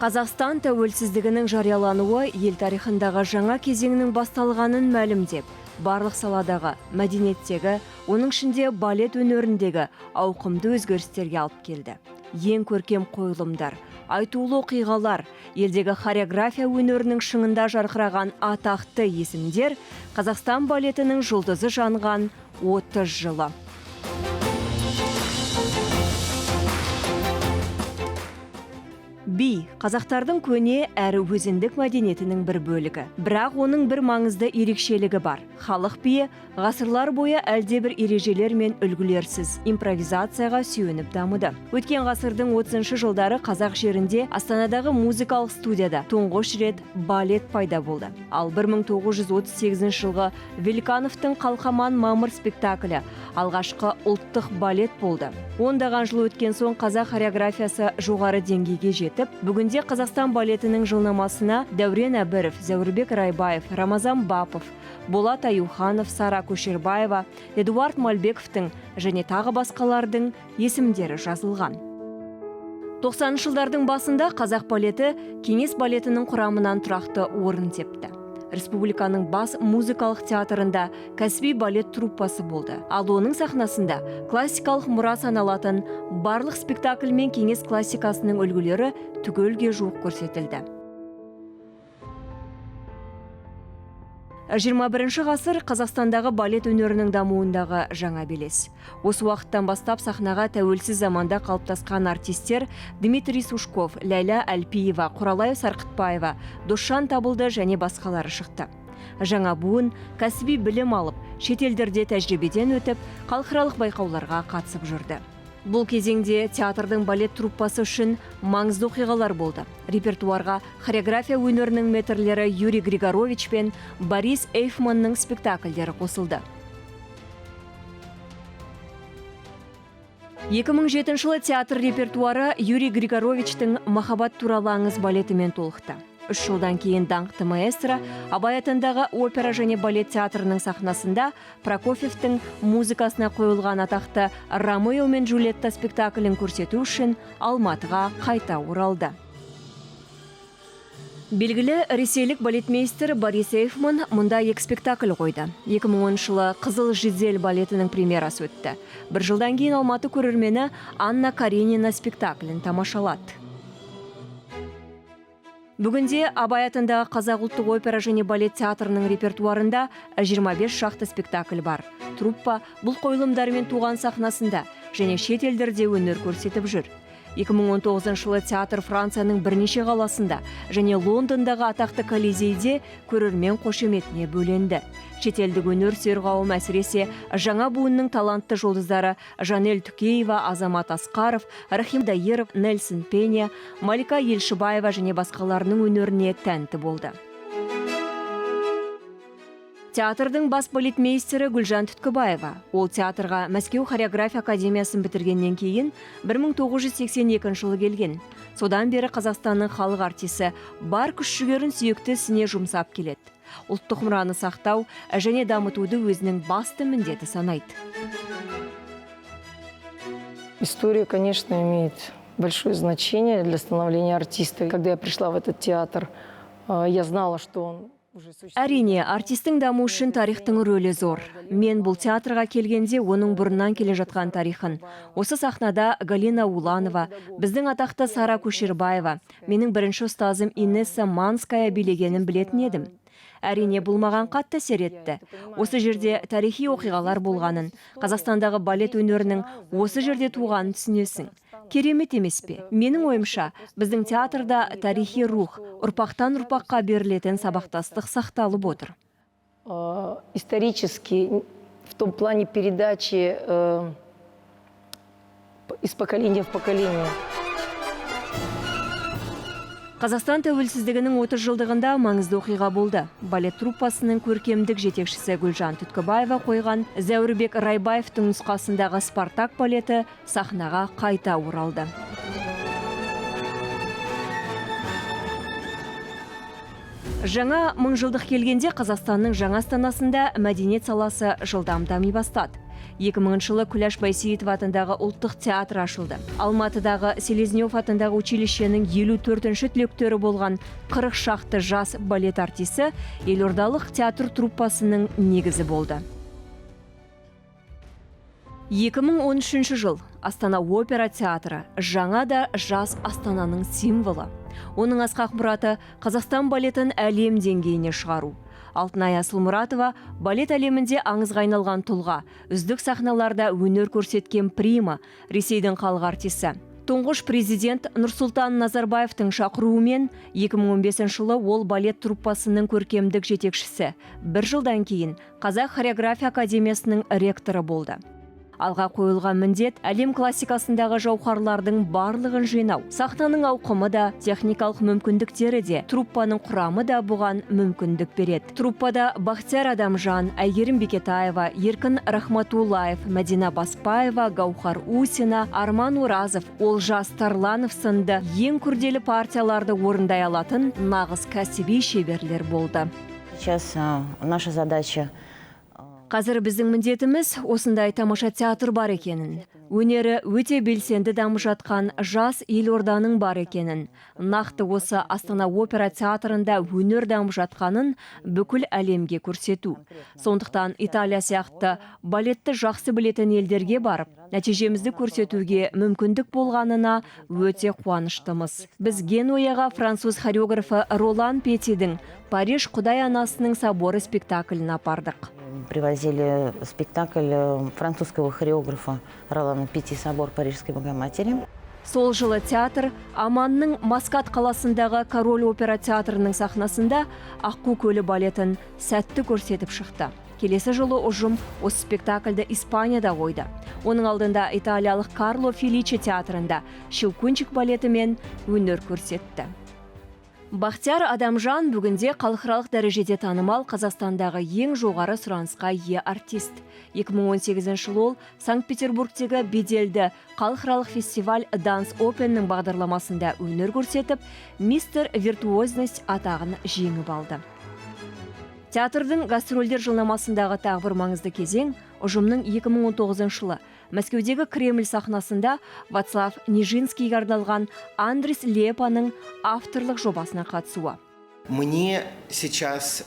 Қазақстан тәуелсіздігінің жариялануы ел тарихындағы жаңа кезеңнің басталғанын мәлімдеп, барлық саладағы, мәдениеттегі, оның ішінде балет өнеріндегі ауқымды өзгерістерге алып келді. Ең көркем қойылымдар, айтулы оқиғалар, елдегі хореография өнерінің шыңында жарқыраған атақты есімдер Қазақстан балетінің жұлдызы жанған 30 жылы. Би қазақтардың көне әрі өзіндік мәдениетінің бір бөлігі. Бірақ оның бір маңызды ерекшелігі бар. Халық биі ғасырлар бойы әлдебір ережелер мен үлгілерсіз импровизацияға сүйеніп дамыды. Өткен ғасырдың 30 жылдары қазақ жерінде Астанадағы музыкалық студияда тұңғыш рет балет пайда болды. Ал 1938 жылғы Великановтың «Қалқаман Мамыр» спектаклі алғашқы ұлттық балет болды. Ондаған жыл өткен соң қазақ хореографиясы жоғары деңгейге жетіп, бүгінде Қазақстан балетінің жылнамасына Дәурен Әбіров, Зәурбек Райбаев, Рамазан Бапов, Болат Аюханов, Сара Көшербаева, Эдуард Мальбековтің және тағы басқалардың есімдері жазылған. 90 жылдардың басында қазақ балеті кеңес балетінің құрамынан тұрақты орын тепті. Республиканың бас музыкалық театрында кәсіби балет труппасы болды. Ал оның сахнасында классикалық мұра саналатын барлық спектакль мен кеңес классикасының үлгілері түгелге жуық көрсетілді. 21 ғасыр Қазақстандағы балет өнерінің дамуындағы жаңа белес. Осы уақыттан бастап сахнаға тәуелсіз заманда қалыптасқан артистер Дмитрий Сушков, Ләйла Әлпиева, Құралай Сарқытбаева, Досжан Табылды және басқалары шықты. Жаңа буын кәсіби білім алып, шетелдерде тәжірибеден өтіп, халықаралық байқауларға қатысып жүрді. Бұл кезеңде театрдың балет труппасы үшін маңызды оқиғалар болды. Репертуарға хореография өнерінің мэтрлері Юрий Григорович пен Борис Эйфманның спектакльдері қосылды. 2007 жылы театр репертуары Юрий Григоровичтің «Махаббат туралы аңыз» балетімен толықты. 3 жылдан кейін даңқты маэстро Абай атындағы опера және балет театрының сахнасында Прокофьевтің музыкасына қойылған атақты «Ромео мен Джульетта» спектаклін көрсету үшін Алматыға қайта оралды. Белгілі ресейлік балетмейстер Борис Эйфман мұнда екі спектакль қойды. 2010 жылы «Қызыл Жизель» балетінің премьерасы өтті. Бір жылдан кейін Алматы көрермені «Анна Каренина» спектаклін тамашалады. Бүгінде Абай атындағы Қазақ ұлттық опера және балет театрының репертуарында 25 шақты спектакль бар. Труппа бұл қойылымдармен туған сахнасында және шет елдерде өнер көрсетіп жүр. 2019 жылы театр Францияның бірнеше қаласында және Лондондағы атақты Колизейде көрермен қошеметіне бөленді. Шетелдік өнер сүйер қауым, әсіресе жаңа буынның талантты жұлдыздары Жанель Түкеева, Азамат Асқаров, Рахим Дайыров, Нельсон Пеня, Малика Елшібаева және басқаларының өнеріне тәнті болды. Театрдың бас балетмейстері Гүлжан Түткібаева. Ол театрға Мәскеу хореография академиясын бітіргеннен кейін 1982 жылы келген. Содан бері Қазақстанның халық артисі бар күш жігерін сүйікті ісіне жұмсап келеді. Ұлттық мұраны сақтау және дамытуды өзінің басты міндеті санайды. История, конечно, имеет большое значение для становления артиста. Когда я пришла в этот театр, я знала, что он уже существует. Әрине, артистің дамуы үшін тарихтың рөлі зор. Мен бұл театрға келгенде оның бұрыннан келе жатқан тарихын. Осы сахнада Галина Уланова, біздің атақты Сара Көшербаева, менің бірінші ұстазым Инесса Манская билегенін білетін едім. Әрине, бұл маған қатты әсер етті. Осы жерде тарихи оқиғалар болғанын, Қазақстандағы балет өнерінің осы жерде туғанын түсінесің. Керемет емес пе? Менің ойымша, біздің театрда тарихи рух, ұрпақтан ұрпаққа берілетін сабақтастық сақталып отыр. Исторически, в том плане передачи из поколения в поколение. Қазақстан тәуелсіздігінің 30 жылдығында маңызды оқиға болды. Балет труппасының көркемдік жетекшісі Гүлжан Түткібаева қойған Зәурбек Райбаевтың нұсқасындағы «Спартак» балеті сахнаға қайта оралды. Жаңа мыңжылдық келгенде Қазақстанның жаңа астанасында мәдениет саласы жылдам дами бастады. 2000 жылы Күләш Байсейітова атындағы ұлттық театр ашылды. Алматыдағы Селезнев атындағы училищенің 54-ші түлектері болған 40 шақты жас балет артисі елордалық театр труппасының негізі болды. 2013 жыл. Астана опера театры жаңа да жас Астананың символы. Оның асқақ мұраты — Қазақстан балетін әлем деңгейіне шығару. Алтынай Асылмұратова — балет әлемінде аңызға айналған тұлға, үздік сахналарда өнер көрсеткен прима, Ресейдің халық артисі. Тұңғыш президент Нұрсұлтан Назарбаевтың шақыруымен 2015 жылы ол балет труппасының көркемдік жетекшісі, бір жылдан кейін Қазақ хореография академиясының ректоры болды. Алға қойылған міндет — әлем классикасындағы жауһарлардың барлығын жинау. Сахнаның ауқымы да, техникалық мүмкіндіктері де, труппаның құрамы да бұған мүмкіндік береді. Труппада Бақтияр Адамжан, Әйгерім Бекетаева, Еркін Рахматуллаев, Мәдина Баспаева, Гаухар Усина, Арман Оразов, Олжас Тарланов сынды ең күрделі партияларды орындай алатын нағыз кәсіби шеберлер болды. Сейчас наша задача Қазір біздің міндетіміз — осындай тамаша театр бар екенін, өнері өте белсенді дамып жатқан жас елорданың бар екенін, нақты осы Астана опера театрында өнер дамып жатқанын бүкіл әлемге көрсету. Сондықтан Италия сияқты балетті жақсы білетін елдерге барып, нәтижемізді көрсетуге мүмкіндік болғанына өте қуаныштымыз. Біз Генуяға француз хореографы Ролан Петидің «Париж Құдай анасының соборы» спектаклін апардық. Привозили спектакль французского хореографа Ролана Пети «Собор Парижской Богоматери». Сол жылы театр Оманның Маскат қаласындағы Король опера театрының сахнасында «Аққу көлі» балетін сәтті көрсетіп шықты. Келесі жылы ұжым осы спектакльді Испанияда қойды. Оның алдында италиялық Карло Феличе театрында «Щелкунчик» балетімен өнер көрсетті. Бақтияр Адамжан бүгінде халықаралық дәрежеде танымал, Қазақстандағы ең жоғары сұранысқа ие артист. 2018 жылы ол Санкт-Петербургтегі беделді халықаралық фестиваль Dance Open'нің бағдарламасында өнер көрсетіп, «Мистер Виртуозность» атағын жеңіп алды. Театрдың гастрольдер жылнамасындағы тағы бір маңызды кезең — ұжымның 2019 жылы Мәскеудегі Кремль сахнасында Вацлав Нижинскийге арналған Андрис Лиепаның авторлық жобасына қатысуы. Мне сейчас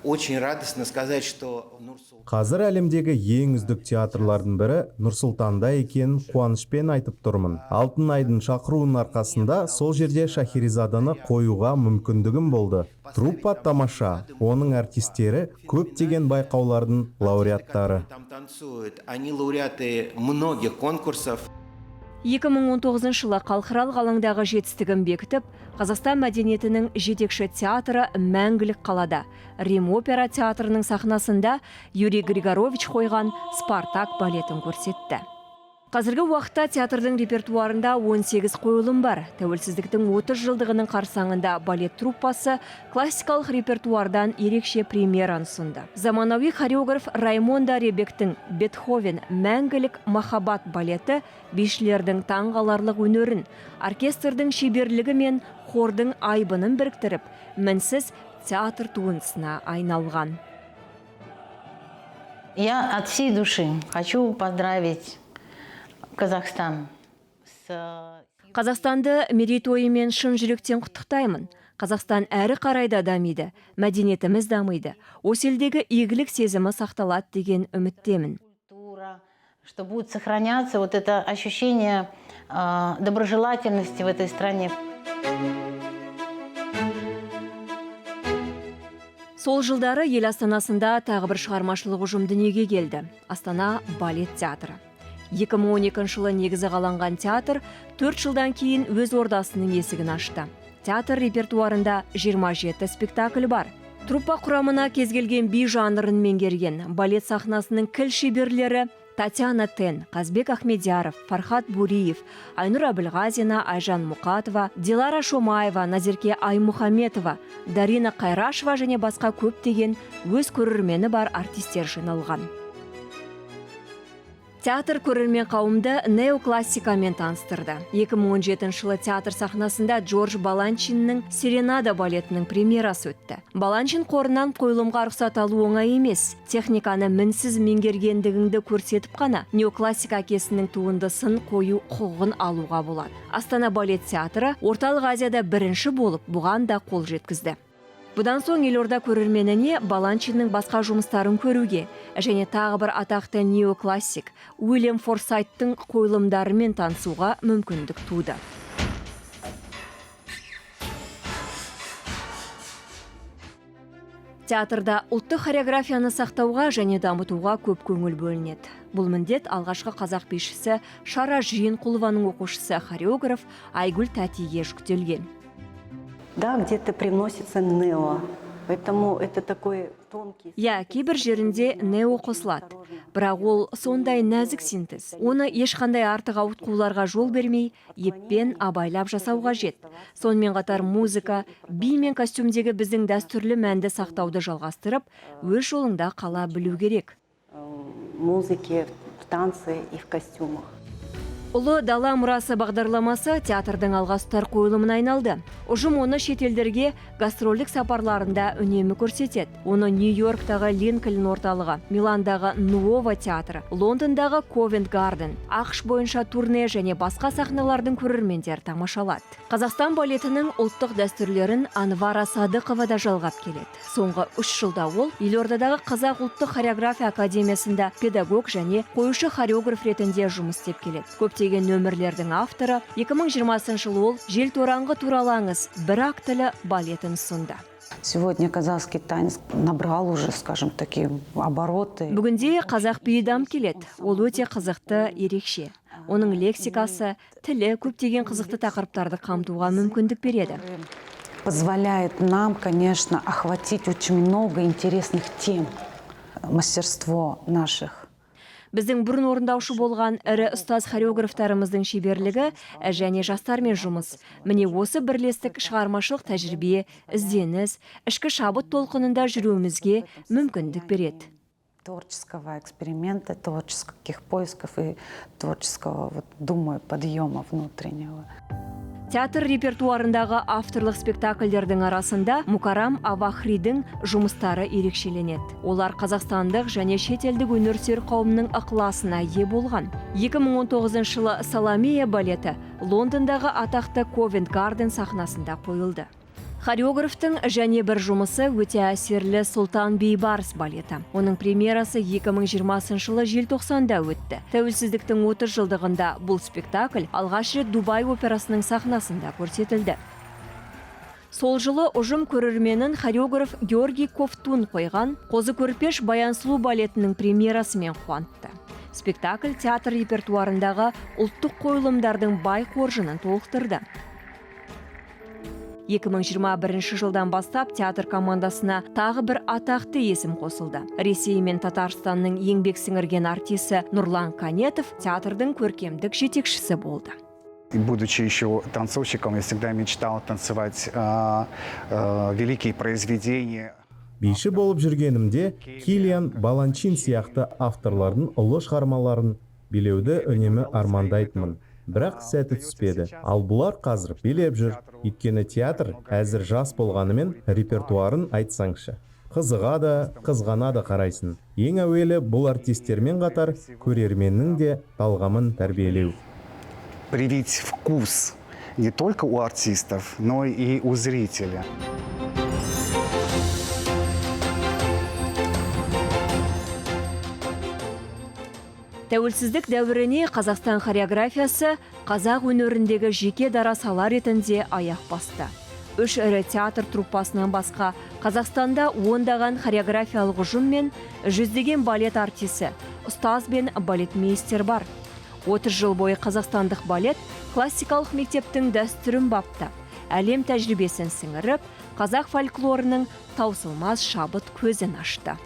очень радостно сказать, что Нурсултан Қазір әлемдегі ең үздік театрлардың бірі Нұрсұлтанда екенін қуанышпен айтып тұрмын. Алтынайдың шақыруының арқасында сол жерде «Шахерезаданы» қоюға мүмкіндігім болды. Труппа тамаша, оның артистері көптеген байқаулардың лауреаттары. Там танцуют, они лауреаты многих конкурсов. 2019 жылы халықаралық алаңдағы жетістігін бекітіп, Қазақстан мәдениетінің жетекші театры мәңгілік қалада, Рим опера театрының сахнасында Юрий Григорович қойған «Спартак» балетін көрсетті. Қазіргі уақытта театрдың репертуарында 18 қойылым бар. Тәуелсіздіктің 30 жылдығының қарсаңында балет труппасы классикалық репертуардан ерекше премьераны ұсынды. Заманауи хореограф Раймонда Ребектің «Бетховен. Мәңгілік махаббат» балеті бишілердің таңғаларлық өнерін, оркестрдің шеберлігі мен хордың айбынын біріктіріп, мінсіз театр туындысына айналған. Я от всей души хочу поздравить Казахстан с Қазақстанды мерейтойымен шын жүректен құттықтаймын. Қазақстан әрі қарай да дамиды, мәдениетіміз дамиды. Осы елдегі игілік сезімі сақталады деген үміттемін. Культура, что будет сохраняться вот это ощущение доброжелательности в этой стране. Сол жылдары ел астанасында тағы бір шығармашылық ұжым дүниеге келді. Астана балет театры. 2012 жылы негізі қаланған театр 4 жылдан кейін өз ордасының есігін ашты. Театр репертуарында 27 спектакль бар. Труппа құрамына кез келген би жанрын меңгерген балет сахнасының кіл шеберлері Татьяна Тен, Қазбек Ахмедияров, Фархат Буриев, Айнұр Әбілғазина, Айжан Мұқатова, Дилара Шомаева, Назерке Аймұхаметова, Дарина Қайрашева және басқа көптеген өз көрермені бар артистер жиналған. Театр көрермен қауымды неоклассикамен таныстырды. 2017 жылы театр сахнасында Джордж Баланчиннің «Серенада» балетінің премьерасы өтті. Баланчин қорынан қойылымға рұқсат алу оңай емес. Техниканы мінсіз меңгергендігіңді көрсетіп қана неоклассика әкесінің туындысын қою құқығын алуға болады. Астана балет театры Орталық Азияда бірінші болып бұған да қол жеткізді. Бұдан соң елорда көрерменіне Баланчиннің басқа жұмыстарын көруге және тағы бір атақты неоклассик Уильям Форсайттың қойылымдарымен танысуға мүмкіндік туды. Театрда ұлттық хореографияны сақтауға және дамытуға көп көңіл бөлінеді. Бұл міндет алғашқы қазақ бишісі Шара Жиенқұлованың оқушысы, хореограф Айгүл Тәтиге жүктелген. Да, где-то привносится нео. Поэтому это такой тонкий. Иә, кейбір жерінде нео қосылады. Бірақ ол сондай нәзік синтез. Оны ешқандай артық ауытқуларға жол бермей, еппен абайлап жасау қажет. Сонымен қатар музыка, би мен костюмдегі біздің дәстүрлі мәнді сақтауды жалғастырып, өз жолыңда қала білу керек. Музыке, в танце и в костюмах. Ұлы дала мұрасы бағдарламасы театрдың алға ұстар қойылымына айналды. Ұжым оны шетелдерге гастрольдік сапарларында үнемі көрсетеді. Оны Нью-Йорктағы Линкольн орталығы, Миландағы Нуово театры, Лондондағы Ковент Гарден, АҚШ бойынша турне және басқа сахналардың көрермендері тамашалады. Қазақстан балетінің ұлттық дәстүрлерін Анвара Садықова да жалғап келеді. Соңғы 3 жылда ол елордадағы Қазақ ұлттық хореография академиясында педагог және қоюшы хореограф ретінде жұмыс істеп келеді. Көптеген нөмірлердің авторы. 2020 жылы ол «Желтораңғы туралы аңыз» бір актілі балетін ұсынды. Сегодня казахский танец набрал уже, скажем, такие обороты. Бүгінде қазақ биі дамып келеді. Ол өте қызықты, ерекше. Оның лексикасы, тілі көптеген қызықты тақырыптарды қамтуға мүмкіндік береді. Позволяет нам, конечно, охватить очень много интересных тем. Мастерство наших Біздің бұрын орындаушы болған ірі ұстаз хореографтарымыздың шеберлігі және жастармен жұмыс. Міне, осы бірлестік шығармашылық тәжірибе, ізденіс, ішкі шабыт толқынында жүруімізге мүмкіндік береді. Творческого эксперимента, творческих поисков и творческого, вот, думаю, подъема внутреннего. Театр репертуарындағы авторлық спектакльдердің арасында Мукарам Авахридің жұмыстары ерекшеленеді. Олар қазақстандық және шетелдік өнерсүйер қауымның ықыласына ие болған. 2019 жылы «Саламея» балеті Лондондағы атақты Ковент Гарден сахнасында қойылды. Хореографтың және бір жұмысы — өте әсерлі «Сұлтан Бейбарыс» балеті. Оның премьерасы 2020 жылы желтоқсанда өтті. Тәуелсіздіктің 30 жылдығында бұл спектакль алғаш рет Дубай операсының сахнасында көрсетілді. Сол жылы ұжым көрерменін хореограф Георгий Ковтун қойған «Қозы Көрпеш Баян сұлу» балетінің премьерасымен қуантты. Спектакль театр репертуарындағы ұлттық қойылымдардың бай қоржынын толықтырды. 2021 жылдан бастап театр командасына тағы бір атақты есім қосылды. Ресей мен Татарстанның еңбек сіңірген артисі Нұрлан Канетов театрдың көркемдік жетекшісі болды. И будучи еще танцовщиком, я всегда мечтал танцевать великие произведения. Биші болып жүргенімде Киллиан Баланчин сияқты авторлардың ұлы шығармаларын билеуді үнемі армандайтынмын, бірақ сәті түспеді. Ал бұлар қазір билеп жүр, өйткені театр әзір жас болғанымен, репертуарын айтсаңшы, қызыға да, қызғана да қарайсың. Ең әуелі бұл артистермен қатар көрерменнің де талғамын тәрбиелеу. Привить вкус не только у артистов, но и у зрителя. Тәуелсіздік дәуіріне Қазақстан хореографиясы қазақ өнеріндегі жеке дара сала ретінде аяқ басты. Үш ірі театр труппасынан басқа Қазақстанда ондаған хореографиялық ұжым мен жүздеген балет артисі, ұстаз бен балетмейстер бар. 30 жыл бойы қазақстандық балет классикалық мектептің дәстүрін баптап, әлем тәжірибесін сіңіріп, қазақ фольклорының таусылмас шабыт көзін ашты.